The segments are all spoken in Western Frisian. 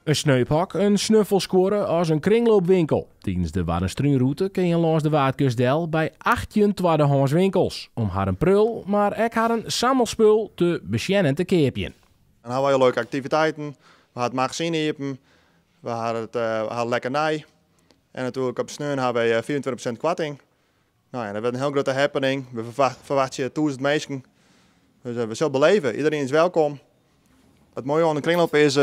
In sneuphok, in snuffelskuorre as in kringloopwinkel. Tidens de Waddenstrúnrûte kin je lâns de Waadkust del by 18 twaddehâns winkels om harren prul, mar ek harren sammelspul te besjen en te keapjen. Dan hawwe wy leuke aktiviteiten. We ha it magazyn iepen, we ha it we ha lekkernij. En natuerlik op sneon ha wy 25% koarting. No ja, dat wurdt in hiel grutte happening. We ferwachtsje 1000 minsken. Dus we sille beleve. Iedereen is welkom. It moaie oan de kringloop is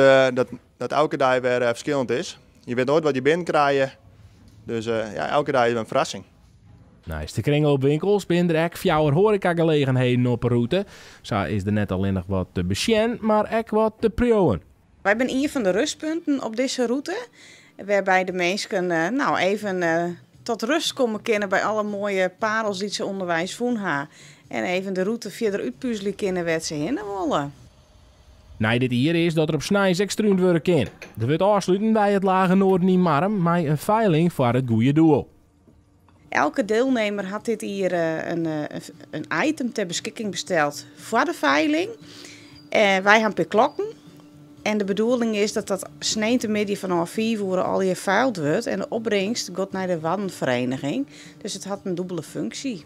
dat elke dei wer ferskillend is. Je wit noait wat je binnen krije. Dus ja, elke dei is in ferrassing. Neist de kringloopwinkels binne der ek fjouwer hoarekagelegenheden op 'e rûte. Sa is der net allinnich wat te besjen, mar ek wat te priuwen. Wy binne ien fan de rustpunten op dizze rûte, wêrby de minsken nou, even tot rust komme kinne by alle moaie parels dy't se ûnderweis fûn ha en even de rûte fierder útpuzelje kinne wêr't se hinne wolle. Nij dit jier is dat der op sneins ek strúnd wurde kin. Der wurdt ôfsluten by it Lage Noorden yn Marrum mei in feiling foar it goede doel. Elke deelnemer hat dit jier in item ter beskikking besteld foar de feiling. Wy ha in pear klokken en de bedoeling is dat dat sneintemiddei fanôf 5 oere allegear feild wurdt en de opbringst giet nei de Waddenvereniging. Dus it hat in dûbele funksje.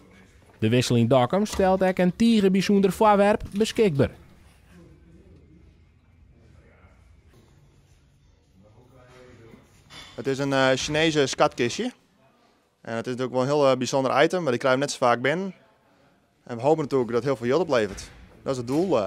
De Wissel yn Dokkum stelt ek in tige bysûnder foarwerp beskikber. It is in Chinese skatkistje. En it is natuerlik wol in hiel bysûnder item, mar dy krije we net sa faak binnen. En we hoopje natuerlik dat it hiel folle jild opleveret. Dat is it doel.